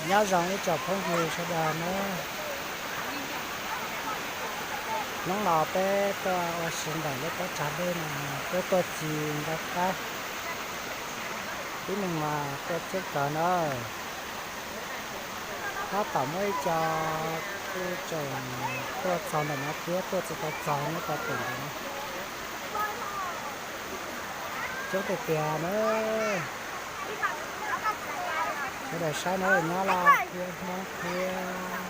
Nyob zoo ib tsoom phooj ywg sawv daws na, hnub no peb tuaj ua si ntawm lub pob tsag dej no, peb tuaj ci ntau qab, tib neeg mas tuaj coob kawg na. Tab tom muaj ib co kuj tseem tuaj txog ntawm no thiab tuaj tsis tau txog nyob rau pem ntawm no. Coob tiag tiag na. Sawv daws saib na, Nyab Laj thiab Hmoob thiab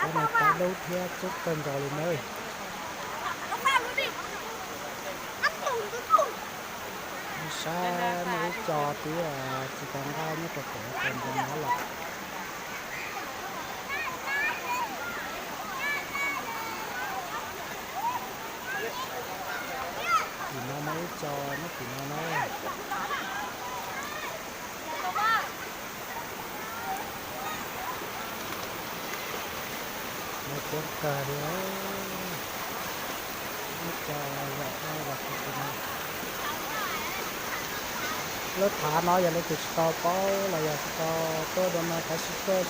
cov niam cov tub thiab coob kawg nkaus li na. Saib muaj ib co twb tsis tau nqaij nyob rau pem ntawd lawm. Tim no muaj ib co nyob tim no na. Muaj coob kawg li. Ib co zaum dej los rau tim no. Lub thav no yog leej twg tsis tau paub los yog tsis tau tuaj dua no thov sim tuaj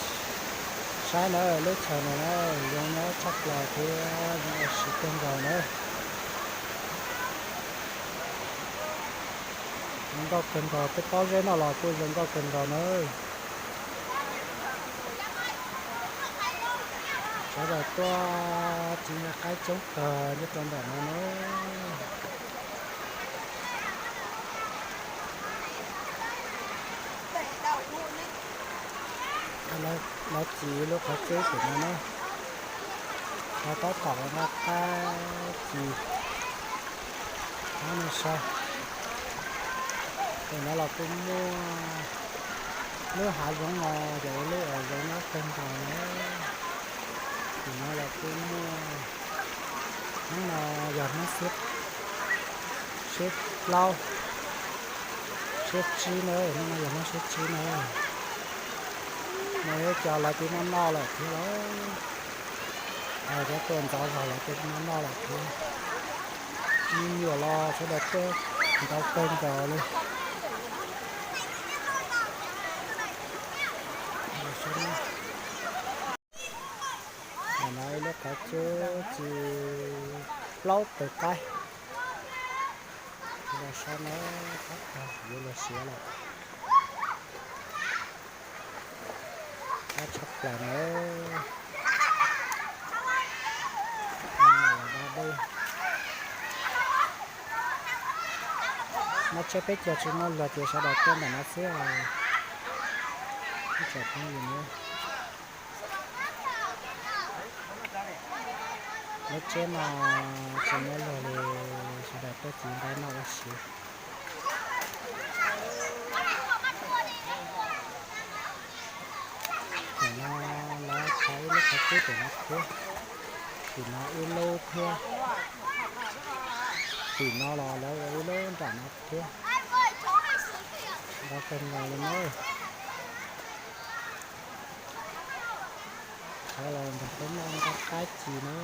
saib na, lub chaw no na zoo nyob tshaj plaws thiab zoo ua si kawg nkaus na. Zoo nkauj kawg nkaus, tej pob zeb no los kuj zoo nkauj kawg nkaus na. Sawv daws tuaj ci nqa qaib coob kawg nyob rau ntawm no na. Lawv ci lub qhov cub tim no na, lawv tab tom nqa qaib ci. Nyob no saib, tim no los kuj muaj, lub hav zoov no yog ib lub uas zoo nyob kawg nkaus na. Tim no los kuj muaj, hnub no yog hnub xiab plaub, xiab tsib na, hnub no yog hnub xiab tsib na. No ib co lawv twb muab noj lawm thiab lauj. Cov tuaj ntxov zog lawv twb muab noj lawm thiab. Me nyuam los sawv daws tuaj ntau kawg nkaus li. Ntawm no ib lub qhov cub ci plaub tawg qaib. Los saib na, qab tag yuav luag siav lawm. Qab tshaj plaws na. Nyob tseb peb caug tsis muaj luag ces sawv daws tuaj ntawm no xwb os. Ib tsoom phooj ywg na, lub tsheb no tsis muaj luag li, sawv daws tuaj ci nqaij noj ua si. Tim no lawv thov ib lub qhov cub tim no thiab. Tim no ib lub thiab. Tim no los lawv ua ib lub nram no thiab. Ntau kawg nkaus li na. Sawv los nrog peb noj nqaij qaib ci na.